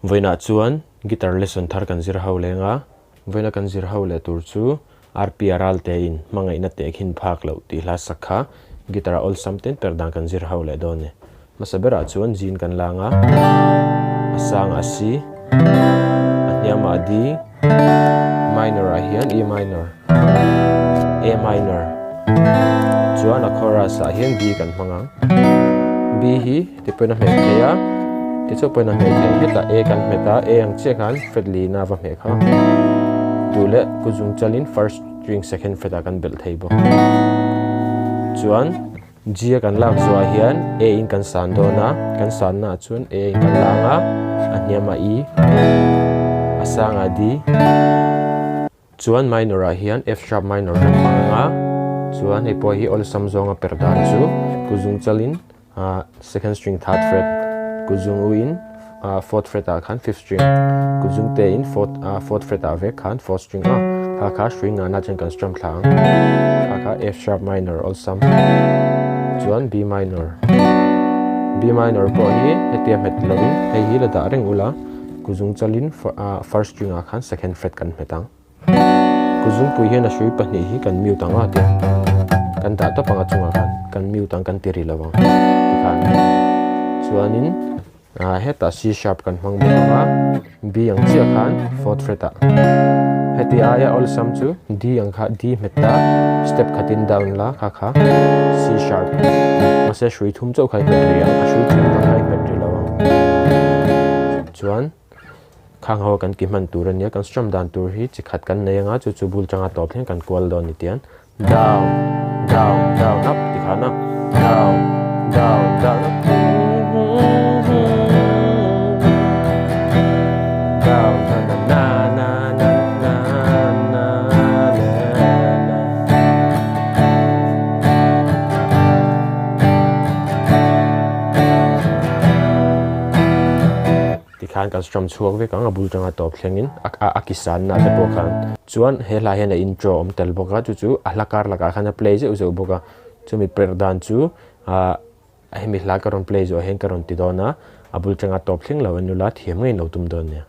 Vawiinah chuan guitar lesson thar kan zir ho leng a, vawiina kan zir ho leh tur chu RP Aralte in hmangaihna teh khin phak loh tih hla sak kha guitar a awlsam ten per dan kan zir ho leh dawn e. Hmasa berah chuan zin kan lang a, a sangah C, a hniamah D, minor ah hian E minor, A minor, chuan a chorus ah hian B kan hmang ang. B hi ti pawhin a hmeh thei a, tichuan pawhin a hmeh thei. Hetah A kan hmet a, A ang chiah khan fret lina va hmeh kha duh leh kuzung chalin first string second fret ah kan belh thei bawk. Chuan G a kan lak zuah hian A in kan san dawn a, kan sanna ah chuan A in kan lang a, a hniamah E, a sangah D, chuan minor ah hian F sharp minor kan hmang ang a, chuan hei pawh hi awlsam zawnga per dan chu kuzung chalin second string third fret, kuzung u in fourth fret ah khan fifth string, kuzung te in fourth fret ah vek khan fourth string a, kha kha string ngahna chuan kan strum thla ang, kha kha F sharp minor awlsam chuan B minor, B minor pawh hi hetia hmet lovin hei hi la dah reng ula kuzung chalin first string ah khan second fret kan hmet ang. Kuzungpui hian a hrui pahnih hi kan mute ang a tia kan dah tawp ang a chungah khan kan mute ang kan ti ri lo ang tikhan chuanin ah hetah C sharp kan hmang bawk ang a B ang chiah khan fourth fret ah heti aia awlsam chu D ang kha D hmet ta step khatin down la kha kha C sharp mahse hrui thum chauh kha i hmet ri ang a hrui chung dang kha i hmet ri lo ang chuan. Khang ho kan ki hman tur a nia, kan strum dan tur hi chi khat kan nei anga chu chu bul tanga tawp thleng kan kual dawn ni tian down down down up ti khan a down down down up down na na na na na na na na. Tikhan kan strum chhuak vek ang a bul tanga tawp thlengin a ki sanna te pawh khan chuan he hla hian a intro awm tel bawk a chu chu a hla kar lakah khan a play zeuh zeuh bawk a chumi perh dan chu ah hemi hla ka rawn play zawh hian ka rawn ti dawn a a bul tanga tawp thleng lo en ula thiam ngei lo tum dawn nia.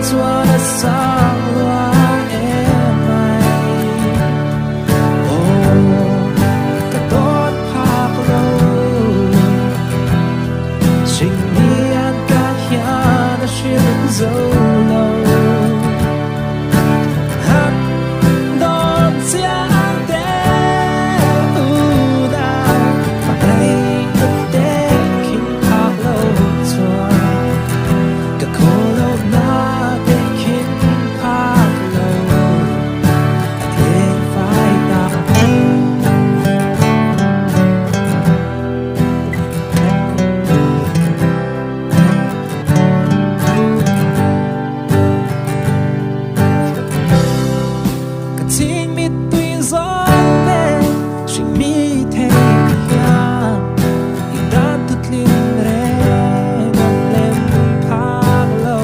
chuan a sang lua em mai. Aw, ka dawn phak lo. Hringmi an ka hian a hril zo lo. Han dawn chiang teh unau, hmangaihna tehkhin phak lo chuan ka khawlohna tehkhin phak lo. A tleng fai ta. Ka ching mittui zawn te hringmi thei hian i tan thutlin reng a lem phak lo.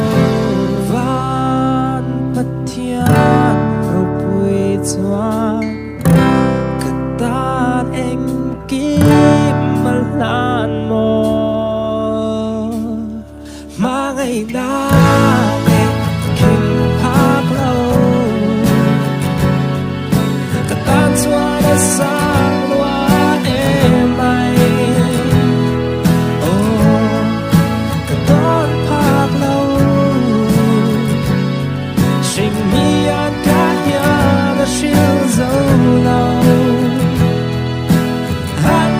Van Pathian ropui chuan ka tan engkim a hlan maw. Hmangaihna tehkhin phak lo. Ka tan chuan a sang lua em mai. Aw, ka dawn phak lo. Hringmi an ka hian a hril zo lo. Han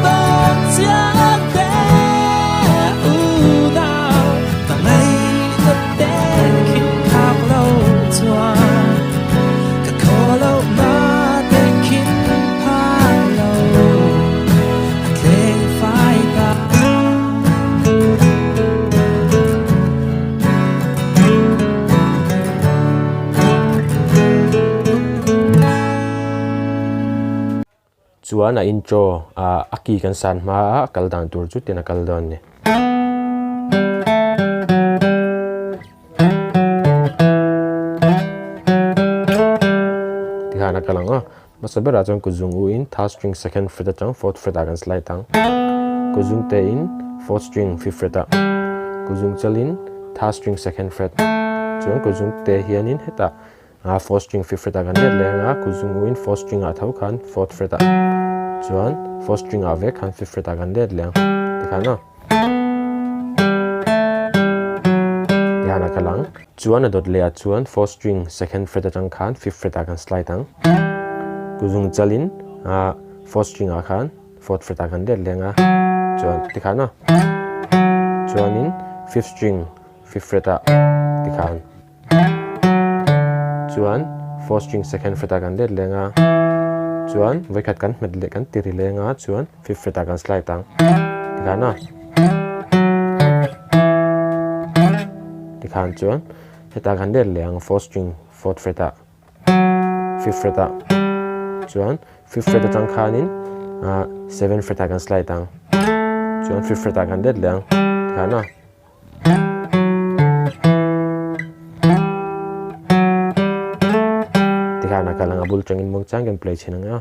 dawn chiang teh unau, hmangaihna tehkhin phak lo chuan ka khawlohna tehkhin phak lo. A tleng fai ta. Chuan a intro ah a key kan san hma a a kal dan tur chu tin a kal dawn a ni. Tikhan a kal ang a, hmasa berah chuan kut zung u in third string second fret atang fourth fret ah kan slide ang. Kut zung te in fourth string fifth fret ah, kut zung chal in third string second fret chuan kut zung te hianin hetah A fourth string fifth fret ah kan let leh anga kut zung uin fourth string ah tho khan fourth fret ah chuan fourth string ah vek khan fifth fret ah kan let leh ang tikhan aw tikhan a kal ang chuan a dawt leh ah chuan fourth string second fret atang khan fifth fret ah kan slide ang kut zung chalin ah fourth string ah khan fourth fret ah kan let leh anga chuan tikhan aw chuanin fifth string fifth fret ah tikhan. Chuan fourth string second fret ah kan let leng a, chuan vawikhat kan hmet leh kan tiri leng a, chuan fifth fret ah kan slide ang tikhan a. Tikhan chuan hetah kan let leh ang fourth string fourth fret ah fifth fret ah chuan fifth fret atang khanin ah seventh fret ah kan slide ang chuan fifth fret ah kan let leh ang tikhan a. Tikhan a kal ang a bul tangin muang chang kan play thin ang a.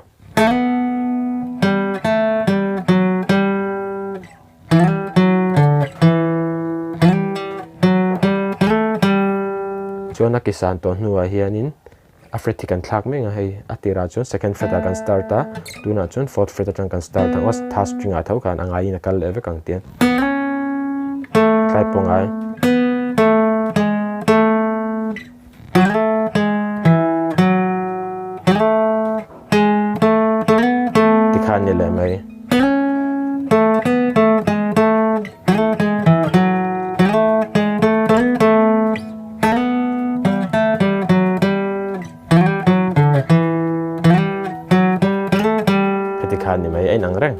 Chuan a kisan tawh hnuah hianin A fret hi kan thlak mek a hei a tirah chuan second fret ah kan start a tunah chuan fourth fret atang kan start ang aw third string ah tho khan a ngaiin a kal leh vek ang tiang tlai pawh ngai. Tikhan ni leh mai. Heti khan ni mai a inang reng.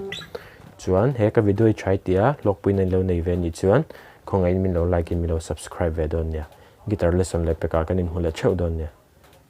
Chuan he ka video hi try tih a hlawkpuiin an lo nei ve anih chuan khawngaihin min lo like in min lo subscribe ve dawn nia. Guitar lesson leh pekah kan inhmu leh theuh dawn nia.